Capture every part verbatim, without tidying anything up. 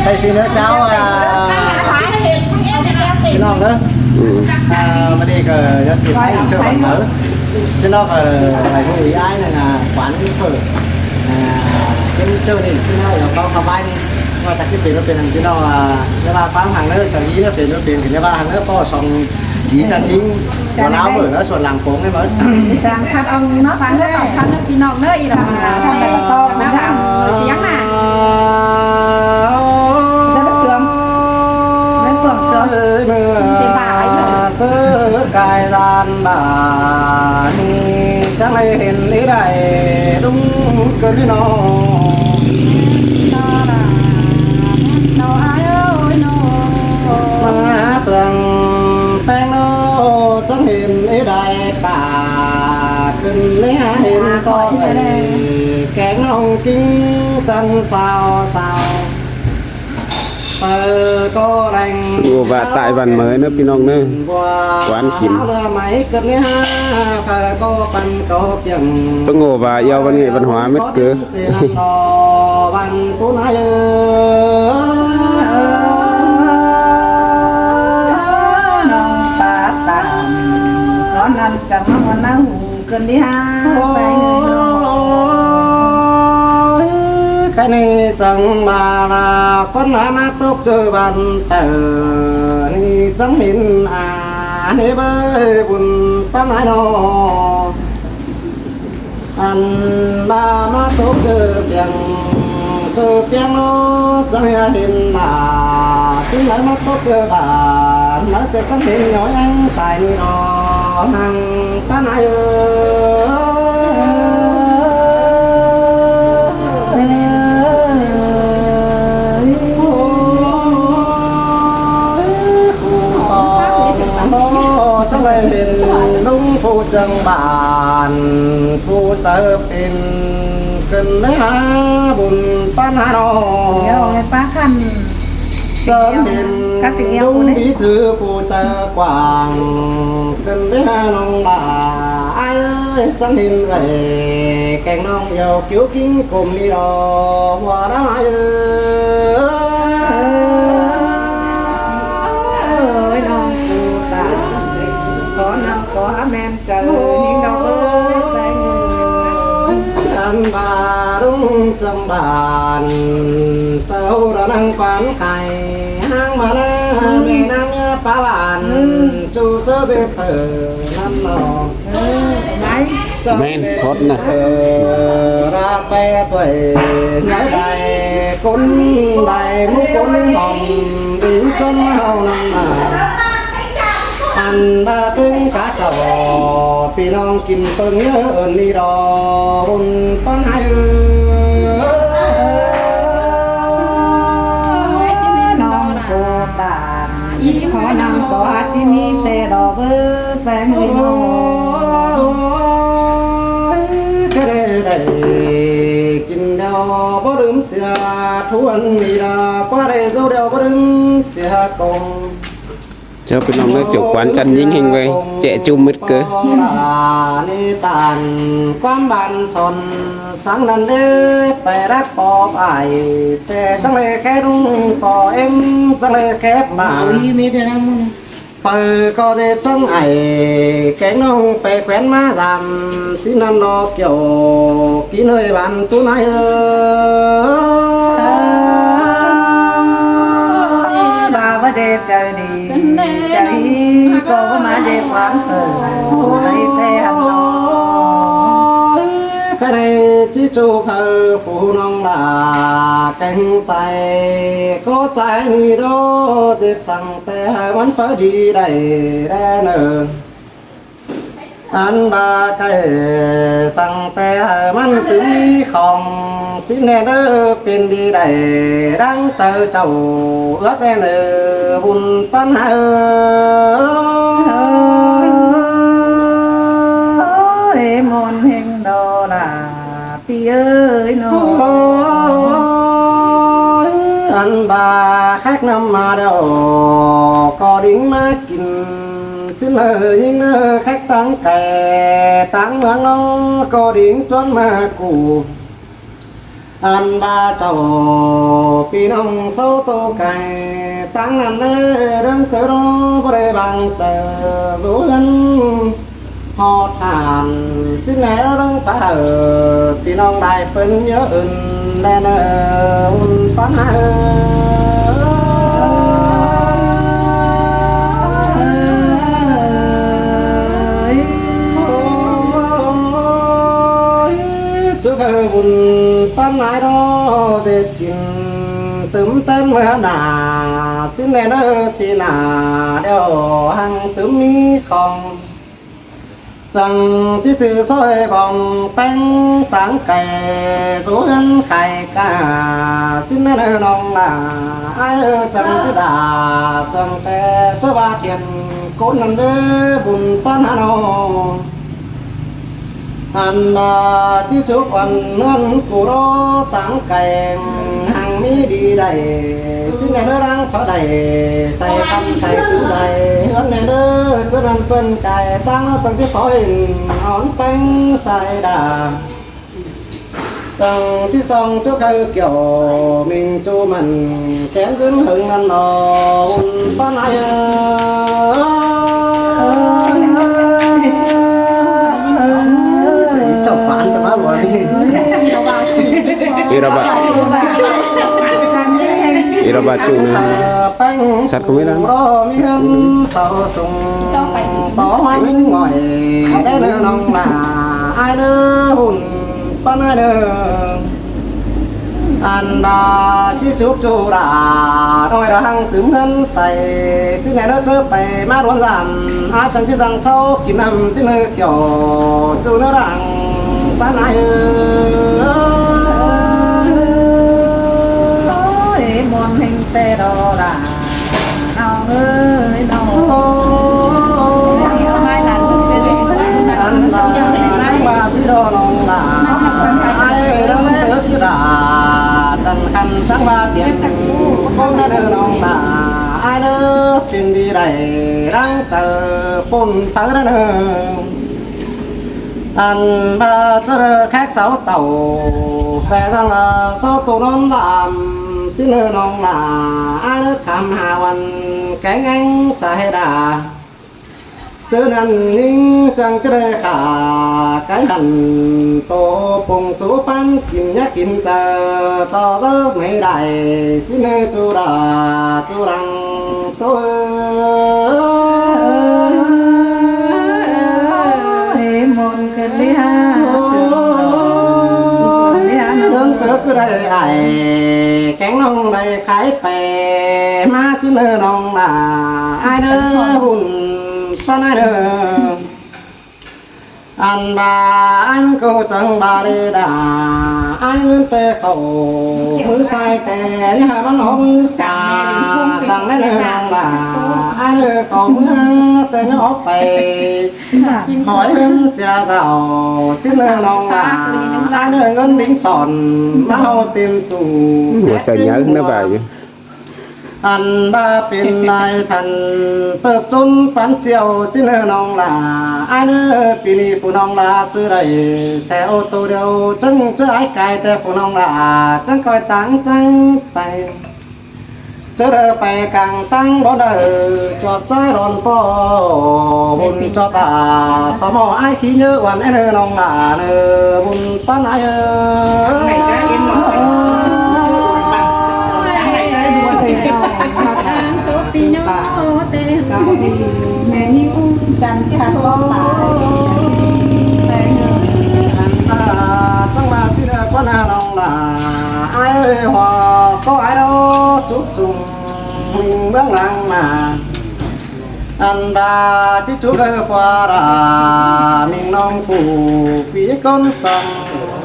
Ai, xin chào, à, ꞌpi ꞌnọng ꞌnớ. Ừ. À, ꞌmự ꞌnị ꞌcọ dắt ꞌchịt ꞌpay ꞌchớ ꞌvặn máư. ꞌPi ꞌnọng, à, ꞌmự ꞌnị ai ꞌnăng, à, quán phở. À, ꞌcốn ꞌchớ ꞌnị, ꞌpi ꞌnọng, à, ꞌpau khắp ꞌvạy ꞌnị. ꞌVa chắc ꞌchí pên ꞌva pên hăng ꞌpi ꞌnọng, à, ꞌnhá ꞌva ꞌpau hăng ꞌnớ, chảu ꞌnhá ꞌva pên ꞌva pên, ꞌnhá ꞌva hăng ꞌnớ, ꞌpọ song dí chăn ꞌnhính. Quán áo mở nó suốt làng cốm đấy mà. Chàng khát ông nó phán nó tổng khát nó ꞌpi ꞌnọng ꞌnớ, ꞌi ꞌnọng, à, song ꞌtọ ꞌnớ, à, tiếng mà. Rất là sướng. Rất là sướng. Trên bà ấy. Sớ cai gian bà ni chắng ai hên ꞌí đảy đúng cơn ꞌí ꞌnọ. Nó là, nó ai ơi, nó. Má phường ꞌpéng ꞌnọ chắng hên ꞌí đảy bà cơn ꞌí hên ꞌtọ đảy. Keng ꞌnọng kính chăn sao sao. Pơ ꞌcọ đeng. ꞌPứng ꞌngộ ꞌva ꞌtẹ ꞌvặn máư ꞌnớ ꞌpi ꞌnọng ꞌnớ. Quán kin. Pơ ꞌngộ ꞌva yua văn nghệ văn hóa mết ꞌcứ. Khăn ꞌnị chắng ꞌva ꞌmá tốc ꞌchớ ꞌvặn tở ꞌnị chắng hên, à, ꞌnị bới bun ꞌpắn ai ꞌnọ. Ăn ꞌva ꞌmá tốc ꞌchớ piêng, ꞌchớ piêng ꞌnọ chắng hên, à, ꞌsướng lai ꞌmá tốc ꞌchớ ꞌva ꞌnị ꞌtẹ chắng hên ꞌnhói ꞌnhắng sai ꞌnị ꞌnọ. Hăng ꞌpắn ai ơi. Ôi, phủ song ꞌnọ chắng ai hên ꞌlung phủ trưởng bản, phủ chảu pên cơn ꞌmí hả bun ꞌpắn hả ꞌnọ. Chắng hên ꞌlung bí thư phủ chảu quảng cơn ꞌmí hả ꞌnọng bà ai ơi, chắng hên ꞌvạy keng ꞌnọng yau kiếu kính cốm ꞌnị ꞌnọ, hua đáo ai ơi. Ôi, ꞌnọng phủ ta, có năm có ꞌmen. Ăn ꞌva ꞌlung trưởng bản chảu đa năng quán khai hang ꞌmá ꞌna, ꞌme ꞌnăm ꞌnhá páo bản ꞌchu ꞌchớ ꞌdệt phở ꞌnặn ꞌnọ. ꞌMen, khót ꞌnạ. Đa ꞌpe tuổi ꞌnhá đảy ꞌcốn đảy ꞌmú ꞌcốn ꞌnhính hỏm đính ꞌchón ꞌháu ꞌnặn ꞌnạ. Ăn ꞌva ꞌtếng cá chảu ꞌpi ꞌnọng kin ꞌpơng ꞌnhớ ơn ꞌnị ꞌló bun ꞌpắn ai ơi. ꞌNọng phủ ta, ꞌnọng có ꞌchí ꞌmí ꞌtẹ đỏ bơ ꞌpéng ꞌnị ꞌnọng. Cái đẻ đẻ kin đeo bó đưm sia thuần ꞌnị đa, qua đẻ dô đeo bó đưm sia công. Chảu ꞌpi ꞌnọng ꞌnớ, ꞌchọ quán chăn ꞌnhính ꞌhêng ꞌvạy, ꞌchẹ ꞌchu mứt ꞌcứ. Ni tản quán bản son sáng ꞌnặn đế, pay đắc pop ải, ꞌtẹ chắng lê khé đúng pop êm, chắng lê khé bản. Pay ꞌcọ dễ sống ải, keng ꞌnọng pay quen ꞌmá dăm, ꞌsịn ꞌnặn ꞌnọ kiẻo, kin hơi bản ꞌtú ꞌnị ơi. Ba ba đe chảu đi, chảu đi, ꞌcọ ꞌmá đe quán phở, ải ꞌtẹ hăn ꞌnọ. Cái đẻ ꞌchí ꞌchu phở phủ ꞌnọng đa, keng sai, ꞌcọ ꞌchái ꞌnị ꞌló, ꞌdệt săng ꞌtẹ hảư ꞌmắn phở đi đảy đe ꞌnớ. Ăn ꞌva cái săng ꞌtẹ hảư ꞌmắn tứm ꞌmí khong, ꞌsịn ꞌnẹ ꞌnớ pên đi đảy, đang chảu chảu ước đe ꞌnớ bun ꞌpắn ai ơi. Ôi, môn ꞌhêng đo đa ꞌpi ơi ꞌnọ. Ôi, ăn ꞌva khách ꞌnặm ꞌmá đeo, ꞌcọ đính ꞌmá kin, ꞌsịn ꞌnớ ꞌnhính ꞌnớ khách táng kẻ, táng ꞌmướng ꞌnọ, ꞌcọ đính ꞌchuốn ꞌmá ꞌcụ. Ăn ꞌva chảu ꞌpi ꞌnọng sáu tô cai, ꞌtáng ăn ꞌlế ꞌlớng chaư ꞌnớ, báu đảy bang chaư dú ꞌhướn ꞌhọt hẳn. ꞌSịn ꞌnẹ ꞌlớng ꞌphạ hảư ꞌpi ꞌnọng đảy pên ꞌnhớ ứn ꞌlẹ ꞌnớ, ứn ꞌpắn ꞌnớ. ꞌChu ꞌcọ ứn ꞌpắn ꞌnớ, ꞌdệt kin tứm ꞌtến ꞌmưa nả, ꞌsịn ꞌnẹ ꞌnớ ꞌpi nả, ꞌlẹo hăng tứm ꞌmí khong. Chắng ꞌchí ꞌchư ꞌsội bong ꞌpéng ꞌtáng cai, dú ꞌhướn khai ca, ꞌsịn ꞌnớ ꞌnọng lả, ải ꞌlới chắng ꞌchí đả, suông ꞌtẹ ꞌsớ ꞌva thiêng ꞌcốn ꞌnặn ꞌlế bun ꞌpắn ꞌnớ ꞌnớ. Ăn ꞌva ꞌchí chúc ăn ꞌnặn ꞌcú ꞌló ꞌtáng cai, hăng ꞌmí đi đảy, ꞌsịn ꞌnẹ ꞌnớ ꞌláng ꞌphạ đảy, sai căn sai tú đảy, ꞌhướn ꞌnẹ ꞌnớ, ꞌchớ ꞌnặn ꞌpơn cai ꞌtáng ꞌnớ chắng ꞌchí phói ón ꞌpéng sai đả. Chắng ꞌchí song ꞌchớ khay kiẻo, ꞌminh ꞌchu mẳn kén dưn hơng ꞌnặn ꞌnớ, ứn ꞌpắn ꞌnớ. Chảu phán chảu ꞌmá ꞌlua đi. Ê, ꞌlẹo ꞌva. Ê, ꞌlẹo ꞌva ꞌchu ꞌnớ. Sắt ꞌcọ ꞌmí ꞌlạ. Ro ꞌmí ꞌhướn sáu sung. Tó ꞌmắn ngỏi. Đảy ꞌnớ ꞌnọng lả. Ải ꞌnớ ứn ꞌpắn ꞌnớ. Ăn ꞌva ꞌchí chúc ꞌchu đả, ꞌnọi đả hăng tứm ꞌhướn sai, ꞌsịn ꞌnẹ ꞌnớ ꞌchớ pay ꞌmá đón dăm, ải chắng ꞌchí dăng sáu kin ꞌnặm ꞌsịn ꞌnớ kiẻo, ꞌchu ꞌnớ đẳng ꞌpắn ꞌnớ. Ôi, muôn hình tê đô đà. ꞌNọng ơi, ꞌnọng ơi. Ăn ꞌva chắng ꞌva ꞌsịn ꞌnọng lả, ải ꞌlới chắng ꞌchớ ꞌchư đả, chắng căn chắng ꞌva tiên, ꞌcốn ꞌnặn ꞌnọng lả, ải ꞌlới pên đi đảy, ꞌláng chaư ꞌpốn phaư ꞌnặn ꞌnớ. Ăn ꞌva ꞌchớ ꞌlới khák sáu tảu, pé dăng ꞌlạ sáu tô ꞌnón dăm, ꞌsịn ꞌnớ ꞌnọng lả, ải ꞌlới tham hả ꞌvặn, kéng ꞌéng sai đả. ꞌChớ ꞌnặn ꞌnhính chắng ꞌchớ ꞌlới khả, cái hẳn tô pông sú ꞌpắn kin nhá kin chaư, tó dớt ꞌmí đảy, ꞌsịn ꞌnớ ꞌchu đả, ꞌchu đẳng. Tôi ơi, muôn cơn lia, ôi, ꞌlới ꞌchớ ꞌcứ đảy ải, kéng ꞌnọng đảy khai pay, ꞌmá ꞌsịn ꞌnớ ꞌnọng lả, ải ꞌnớ ứn ꞌpắn ꞌnớ. Ăn ꞌva ăn ꞌcọ chắng ꞌva đi đả, ải ứn té khảu, ꞌmứ sai té, ꞌnhá ꞌmắn ốm sa, săng ꞌnớ ꞌnọng lả, ải ꞌcọ ꞌmứ té ꞌnhá ók pay, khỏi ứn sia dảo, ꞌsịn ꞌnớ ꞌnọng lả, ải ꞌnớ ứn đính sỏn, ꞌmá ꞌhụ têm tủ. Ủa, chả nhớ nó bài chứ. Ăn ꞌva pên lai thăn tớp ꞌchốn ꞌpắn ꞌchiêu ꞌsịn ꞌnớ ꞌnọng lả, ải ꞌnớ ꞌpi ꞌnị phủ ꞌnọng lả ꞌsứ đảy, xe ô tô điêu chắng ꞌchớ ải cai té phủ ꞌnọng lả, chắng ꞌcoi táng chắng pay. ꞌChớ đảy pay cang táng bón đảy, ꞌchọ ꞌchái đón ꞌpo, ꞌhụn ꞌchọ ꞌva, so ꞌmo ải khí ꞌnhớ ꞌvặn ꞌnớ ꞌnọng lả ꞌnớ, ứn ꞌpắn ꞌnớ. Ăn ꞌva chắng ꞌva ꞌsịn ꞌnớ ꞌquá ꞌnọng lả, ải ơi, hua ꞌcọ ải ꞌlới chúc sung ꞌmướng lăng nả. Ăn ꞌva ꞌchí chúc ꞌcọ phua đả, ꞌminh ꞌnọng phủ ꞌpi ꞌcốn song,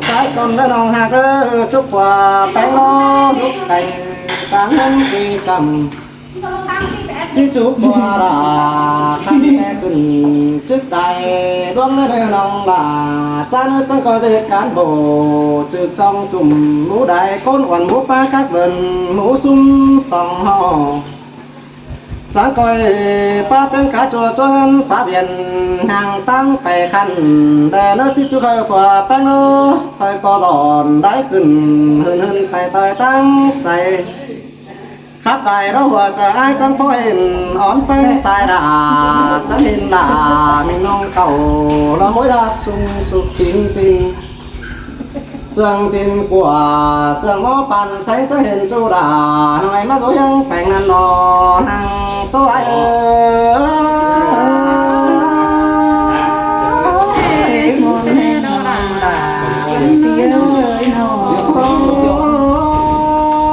ꞌchái ꞌcốn ꞌnớ ꞌnọng ꞌhặc ꞌlới chúc phua péng ꞌló chúc cai, táng ꞌnặn ꞌpi ꞌcắm. ꞌChí chúc phua đả, khăn ꞌtẹ khửn chức đảy, ꞌluống ꞌnớ ꞌnọng lả, chắng ꞌnớ chắng ꞌcoi ꞌdệt cán bộ, chức trong chum ꞌmú đảy, ꞌcốn ꞌuôn ꞌmú ꞌpá khắc dơn, ꞌmú sum song ꞌhọ. Chắng ꞌcoi ꞌpá ꞌtếng cá ꞌchua ꞌchua ꞌhướn sá Việt, hang ꞌtáng pay khăn, đe ꞌnớ ꞌchí ꞌchu khơi phua ꞌpéng ꞌnớ, khơi ꞌcọ dọn đảy khửn, ꞌhưn ꞌhưn pay ꞌtoi ꞌtáng say. Khắp đảy đó hua chaư ải chắng phó hên, ón ꞌpéng sai đà, chắng hên đà, ꞌmí ꞌnọng cảu, ꞌlo ꞌmối đáp sung sụp tín tín. Sương tin của sương mó păn sánh chớ hên chu đà, ꞌhọi ꞌmá dối ꞌhiếng pheng ꞌnặn ꞌnọ, hăng ꞌtố ải ơi.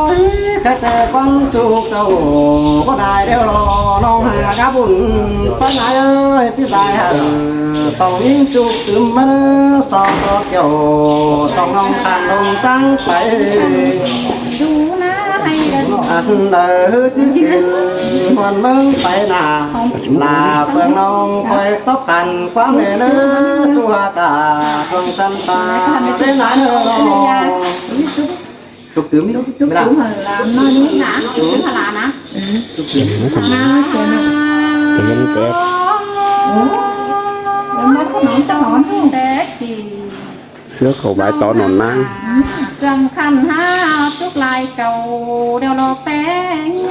Ôi, cái tê quăng chu cầu, có đài đeo lo, ꞌnọng hăng cá bún, ꞌpá ải ơi, chứ dài hả. Song ꞌnhính ꞌchụ tứm ꞌmá, song ꞌcọ kiẻo, song ꞌnọng khăn đông ꞌtáng pay. Ăn đaư ꞌchí kin, ꞌhuan ꞌmướng pay nả, lả phường ꞌnọng ꞌcoi tốc khăn, ꞌquám nể ꞌnớ, ꞌchu hả cả, phường săn ta, bên ải ꞌnớ. Chục tứm đi. Chục tứm hả? Làm nó như thế nào? Chục tứm hả là nè? Chục tứm. Nó chả nè. Cái nhân cái. Ủa? Nó có nón cho nó không? Té thì. Sứa khẩu bái tó nón nắng. Chăm khăn ha, chúc lai cầu đeo lo peng.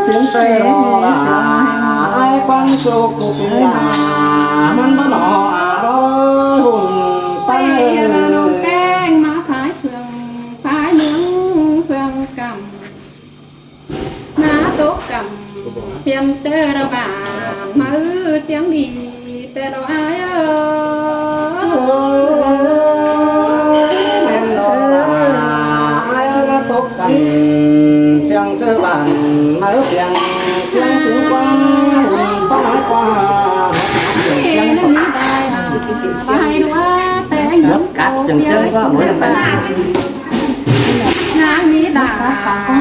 Sướng tê lo là ai quăng chụp cục là mắn bắn họ à đó hùng. Pay tay. Hnong ꞌtếng ꞌmá phái phường, phái ꞌmướng phường Căm. ꞌMá tốc Căm phiên ꞌchớ đa bản máư chiếng đi. Té lo ai ơi. Ôi, men lo ai ơi, tốc Căm phiêng ꞌchớ bản máư phiêng chiếng xính ꞌquá, hùn ꞌpá ải ꞌquá. Phiêng chiếng ꞌquá. Ai đua té ngắm cắt phiêng chiếng ꞌquá, ꞌmới đa bản. Nắng ní đà,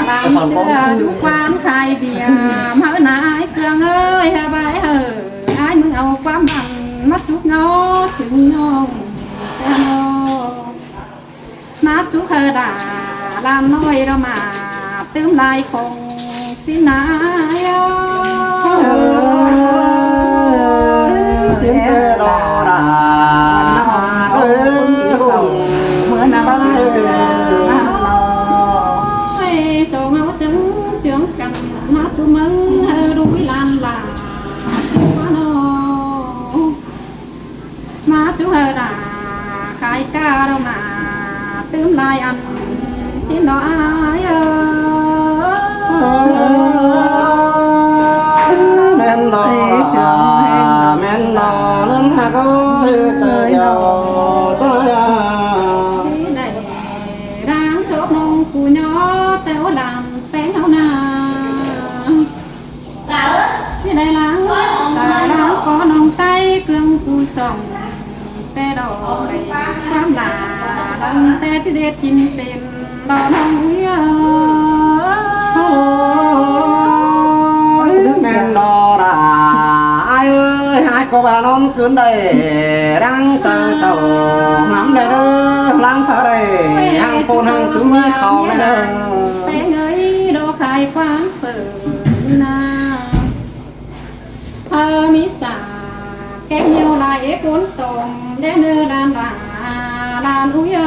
bản ꞌchớ đu quan khai bìa, máư nải cương ơi, hả bái hả. Ải ꞌmướng au ꞌquám bản ꞌmá chúc ꞌnọ, sưng ꞌnọng, té ꞌnọ. ꞌMá chúc hả đà, ꞌlam ꞌnọi ꞌlạ ꞌmá, tứm lai khong ꞌsịn nả ơi. Ôi, ꞌsịn té lo đà, ơi, hùng, ꞌmướng bái ơi. Ôi, song áo chắng chướng căm, ꞌmá chúc ꞌmướng hả đuối ꞌlam lả, ꞌquá ꞌnọ. ꞌMá chúc hả đà, khai cá ꞌlạ ꞌmá, tứm lai ăn, ꞌsịn ꞌnọ ai ơi. Men lo, men lo, ꞌlưn hả có trời đèo, trời à. Thì đảy đang sốt ꞌnọng cu ꞌnọ, té ꞌlam peng ꞌnọng nả. ꞌChí đảy ꞌláng, chả ꞌláng có ꞌnọng ꞌchái cương cu sỏng, té đỏ đảy ꞌquám lả, ꞌnọng té ꞌchí ꞌdệt kin têm, đỏ ꞌnọng ꞌuí ơi. Ôi, men lo đà, ai ơi, ai có ba ꞌnọng cướn đảy, đang chả chảu, ngắm đảy đơ, ꞌláng phá đảy, hăng pôn hăng cướn ꞌmí khong đảy đơ. Peng ơi, đỏ khai ꞌquám phở. Nả. Hơ ꞌmí sả, keng ꞌnéo lai ế cốn tôm, đé ꞌnớ đan đà, đan ui ơ.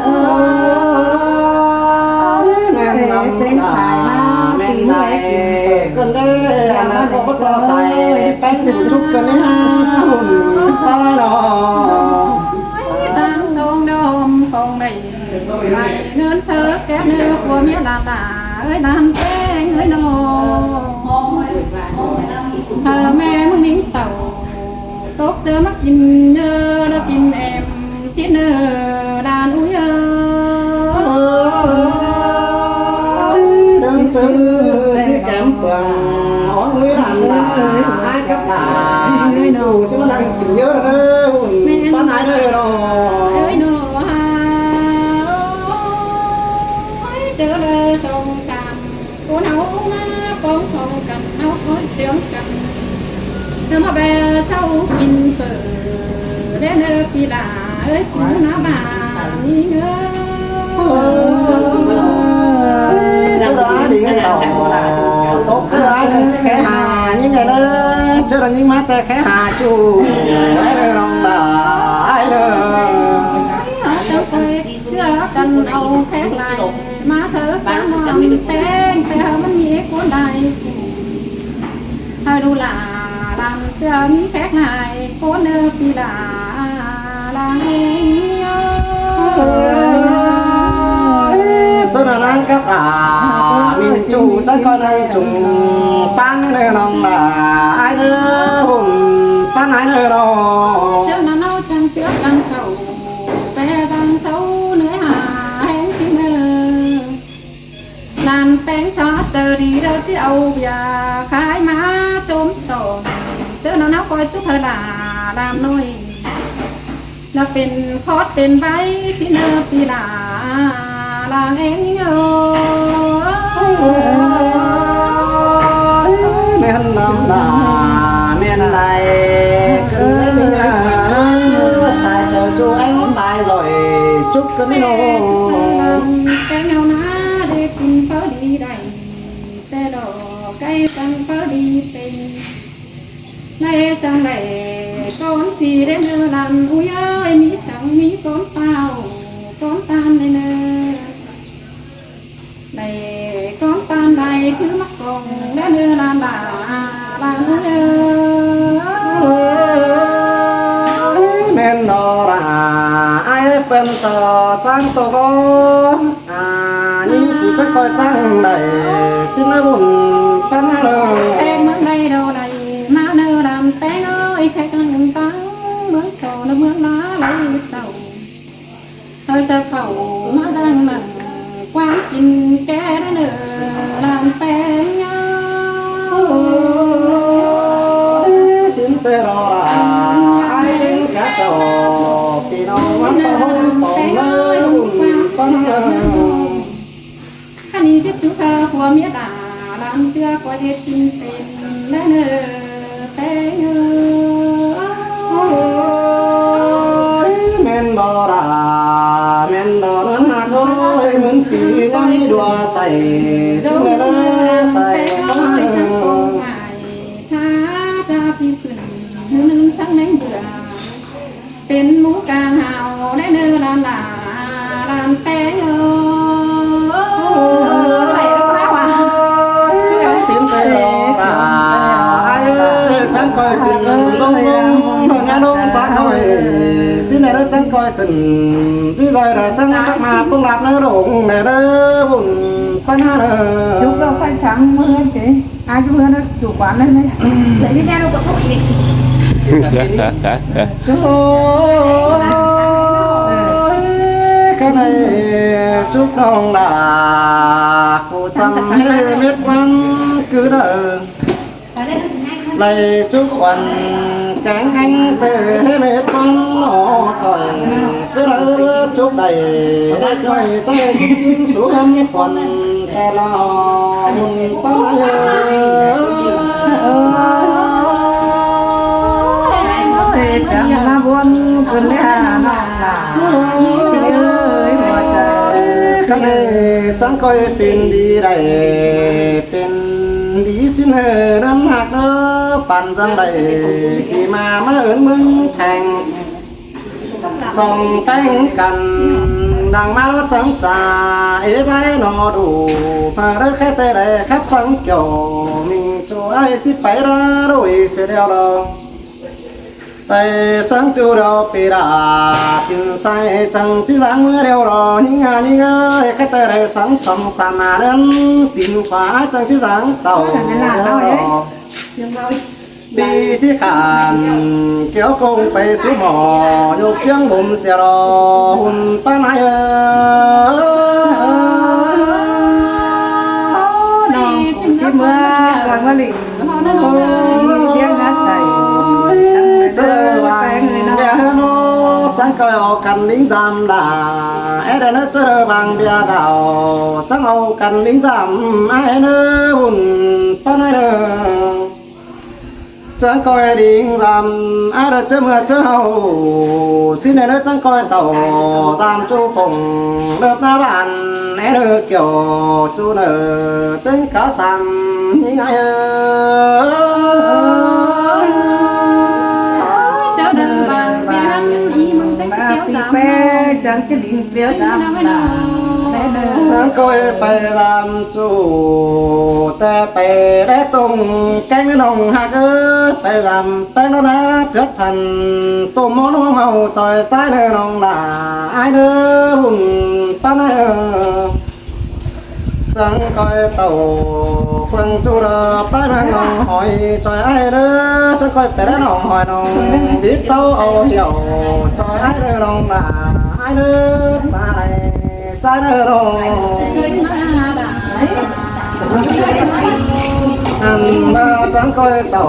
Ôi, men lăm đà, men lai, cơn đê, ăn ꞌnạ ꞌcọ báu tó sai, peng đủ chúc cơn đê ha, hùn, ta lo. Ôi, tăng sông đom khong đảy. Ngơn sớ kép ꞌnớ khua ꞌmía ꞌlam đà ơi, ꞌlam peng ơi ꞌnọ. Hả ꞌme ꞌmướng ꞌmính tảu, tốc ꞌchớ ꞌmá kin ꞌnớ, đa kin em ꞌsịn ꞌnớ, đan ui ơ. Ôi, đơng ꞌchớ ꞌchí kém pua, ók ui đan đà, ải cắp đà, ꞌmí chủ ꞌchí ꞌmá đang kin ꞌnhớ đa, hùn, ꞌmen ꞌpá ải đa ꞌnọ. Ơi ꞌnọ ha. Ôi, chớ lơ sông sàn, ꞌcốn áo ꞌmá ꞌpóng khong căn, áo khói trướng căn. ꞌNớ ꞌmá be sau kin phở, đé ꞌnớ pi đà, ơi, cú ná bà, ꞌmí ꞌnớ. Chớ đó đi nghe tàu. Tốc chớ đó đi khé hà, những ngày đó, chớ đó những má tê khé hà chu. Ai đó lòng bà, ai đó. Chớ cần âu khé lại, má sớ con lòng tên, tên hơ măn nhé cuốn đại. Hơ đu lả, làm chớ ní khé lại, cuốn nơ pi lả, làng eng. Chớ nà năng cắp à, mình chủ chắc coi năng chủ, pán nơ lòng là ai nơ hùng, pán ai nơ lòng. Chớ nà nâu chăng chớ căn khẩu, bé răng sâu nưới hà hén xin nơ. Làn peng só chơ đi đơ chứ âu bia khai má chôm tổn. Chớ nà nâu coi chúc hơ là làm nôi. Là pên khót pên váy xin nơ pi là làng eng nhớ. Mến lắm là mến này, cứ mến đi là sai chào chú anh sai rồi chúc cứ mến ô. Cái nhau ná để tìm phớ đi đây, tê đỏ cái tăng phớ đi tên. Lai săng đảy cón sì đé nơ lăn ui ơi, mí săng mí cón pao, cón tan đé nơ. Đảy cón tan đảy thứ mắc còng đé nơ lăn bà, lăn ui ơi. Ôi, mến đó là ai phân so chăng tô có. À, nhưng cũng chắc coi chăng đảy xin nó buồn phan nơ. Em mướn đây đâu đảy, má nơ làm peng ơi, khách lăng tăng, mướn sổ nơ mướn lá lấy tàu. Hơi sơ khẩu, má răng nặng, quán kinh ké đá nơ, làm peng nhớ. Ôi, xin tê đó là ai đến cả chầu, thì nó quán tao hôm tổng nơ, buồn phan nơ. Khăn ni tiếp chúc hơ khua miết à, làm tưa coi đệt kinh pên, lẽ nơ, peng ơ. Ôi, mến đó là, mến đó là nát ôi, mến pí ta mi đùa say, chứ mẹ đã say. Ôi, sẵn cô phải, tha ta pí khửn, nưng nưng sẵn nén bữa. Pên mú cang hào đé nơ lan lả, lan peng ơ. Ôi, xin tê lo bà, ai ơi, chăng coi khửn rông rông, đòi ngã đông sáng hỏi. Xin này đó chăng coi khửn, dĩ dòi đã sáng khắc mà bông lạp nơ đông, nè đơ bùn phan hà nơ. Chúng tôi phải sáng mưa chứ. Ai chúng nó chủ quán đấy đấy. Lấy cái xe đâu có thổi đi. Ôi, cái này chúc đồng là cô sắm hê mết văn cứ đợi. Này chúc quần cáng hanh tê hê mết văn nó khỏi. Cứ đỡ chúc đẩy, đẩy khỏi cháy kín số hâm khuẩn, tè lo mừng có ai ơi. Ôi, cảm ơn buôn cơn lê hà nọ là. Ôi, cái này chẳng coi pin đi đẩy, pin đi xin hơi năm hạt đó, bàn răng đẩy, khi mà má ớn mưng thành. Song peng căn đang má lót trắng trà, ế bái nó đủ, mà đỡ khé tê đè khắp phẳng kiểu, mình chủ ai chỉ phải ra đuổi xe đeo lo. Tê sáng chủ đeo pì đà, tin sai chẳng chỉ dáng mưa đeo lo, nhưng à, nhưng ơi, khé tê đè sáng song sàn mà đến, tin khóa chẳng chỉ dáng tàu. Đi chứ khản, kéo công pay sú mỏ, nhục chiếng bùm xe lo, hùn pán ai ơ. Đi chứ mưa, còn mưa lì. Ôi, chớ vàng bia nó, chẳng coi ổ cắn lính giam đà. Ế đà nó chớ vàng bia rào, chẳng ổ cắn lính giam, ai nó hùn pán ai ơ. Chắng ꞌcoi đing dăm, a đơ ꞌchớ ꞌmưa ꞌchớ hảư, ꞌsịn ꞌnị đơ chắng ꞌcoi tảu dăm ꞌchu phông, ꞌlợp ꞌná bản, é đơ kiẻo ꞌchu nở, ꞌtếng cá săm, ꞌnhính ải ơ. Chớ đơ bản, bản, bản, bản, bản, chắng ꞌchớ đing ꞌliếu dăm, chắng ꞌcoi pay dăm ꞌchu, té pay đé tông kéng ꞌnọng ꞌhặc ơ, pay dăm ꞌpéng ꞌnọng ná trớt thăn, tôm ꞌmó ꞌnọng hảư ꞌchoi ꞌchái ꞌnớ ꞌnọng lả, ải ꞌnớ bun ꞌpắn ải ơ. Chắng ꞌcoi tảu phượng ꞌchu đơ pay ꞌmá ꞌnọng hỏi ꞌchoi ải ꞌnớ, chắng ꞌcoi pay đé ꞌnọng hỏi ꞌnọng bít tảu au hẻo ꞌchoi ải ꞌnớ ꞌnọng lả, ải ꞌnớ ta đảy ꞌchái ꞌnớ ꞌnọng. Ăn ꞌmá chắng ꞌcoi tảu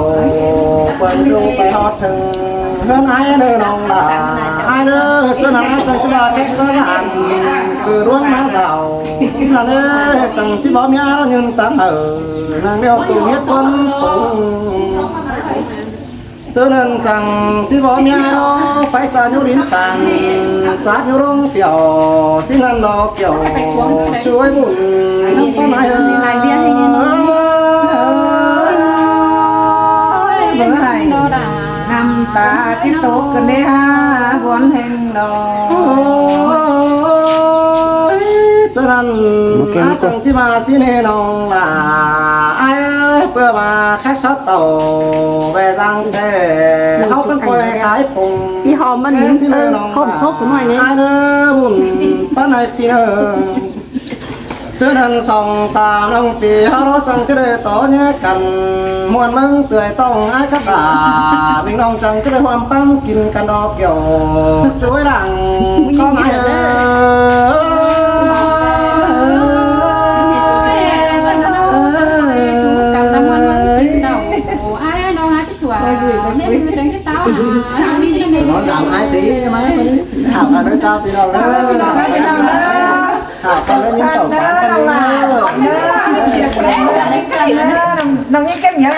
phượng ꞌchu pay ꞌhọt ꞌhướn ải ꞌnớ ꞌnọng lả, ải ꞌnớ ꞌchớ ꞌnặn ải chắng ꞌchí ꞌva kék ꞌcọ ăn ꞌcọ ꞌluống ꞌmá dảo. ꞌSịn ꞌnặn ꞌnớ chắng ꞌchí báu ꞌmí ải ꞌnhưn táng hảư, ꞌnăng ꞌlẹo ꞌtụ ꞌhiết ꞌcốn pông. ꞌChớ ꞌnặn chắng ꞌchí báu ꞌmí ải ꞌnớ, pháy ꞌchá ꞌnhú đin tang, chát ꞌnhú ꞌlống phiẻo, ꞌsịn ꞌnặn lo kiẻo, ꞌchu ải bun, ꞌnọng ꞌpắn ải ơ. Báu ải, năm ta ꞌchí tốc ꞌcọ ꞌnị hả, buôn hên lo. Ôi, ꞌchớ ꞌnặn, ꞌmá kéng ải chắng ꞌchí ꞌva ꞌsịn ꞌnị ꞌnọng lả, ải ꞌpưa ꞌva khák sót tảu, ꞌvẹ dăng té, ꞌháu ꞌcắn ꞌcoi khái pông. Í hom ꞌmắn, ꞌcắn ꞌsịn ꞌnị ꞌnọng hom lả, sốp phủ ꞌnọi ꞌnị. Ải ꞌnớ bun ꞌpắn ải ꞌpi ꞌnớ. ꞌChớ ꞌnặn song sam ꞌnọng ꞌpi ꞌháu ꞌló chắng ꞌchí đảy tó ꞌnhá căn, ꞌmuôn ꞌmớng ꞌtưa ꞌtóng ải cắp đả, ꞌmính ꞌnọng chắng ꞌchí đảy ꞌhuôm ꞌpắn kin căn đo kiẻo, ꞌchu ải lăng, ꞌcọ ải ơ. Ôi, ôi, ôi. Ôi, ôi, ôi. Nó dám ải tí chứ mà, hảo cả đứa cha tí đâu đó. Hảo cả đứa những chậu bán thân. Nó như cái nhớ.